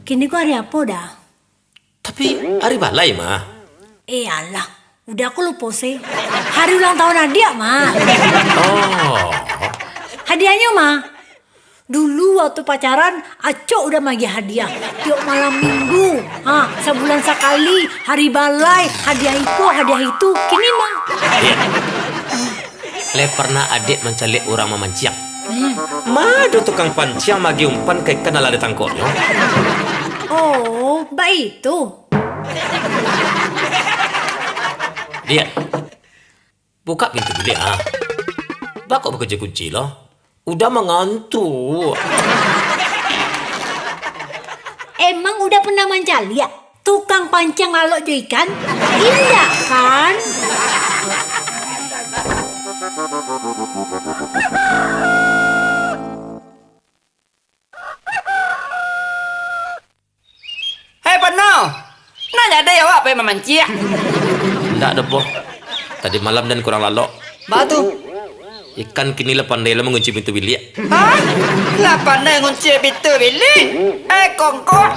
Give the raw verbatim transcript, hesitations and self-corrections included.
Kini ko hari apo, Da? Tapi hari balai, Ma. Eh, alah. Uda ko lupo se. Hari ulang tahun adiak, Ma. Oh. Hadiahnyo, Ma. Dulu waktu pacaran, acok Uda magiah hadiah. Tiok malam minggu, ha, sabulan sakali, hari balai, hadiah iko, hadiah itu. Kini, Ma. Diak, lai parnah adiak mancaliak urang mamanciang? Hmm. Ma ado tukang panciang magiah umpan ka ikan nan lah ditangkoknyo? Oh, baitu. Diak, bukak pintu biliak, ha. Baa kok bakunci-kunci lo? Uda mangantuak. Emang Uda parnah mancaliak tukang panciang lalok jo ikan? Indak, kan? Hei, Pano! Nan jadi awak pai mamanciang? Indak doh, Poh. Tadi malam den kurang lalok. Baa tu? Ikan kini lah pandai lo mangunci pintu biliak. Hah? Lah pandai ngunci pintu biliak? Eh, kongkok!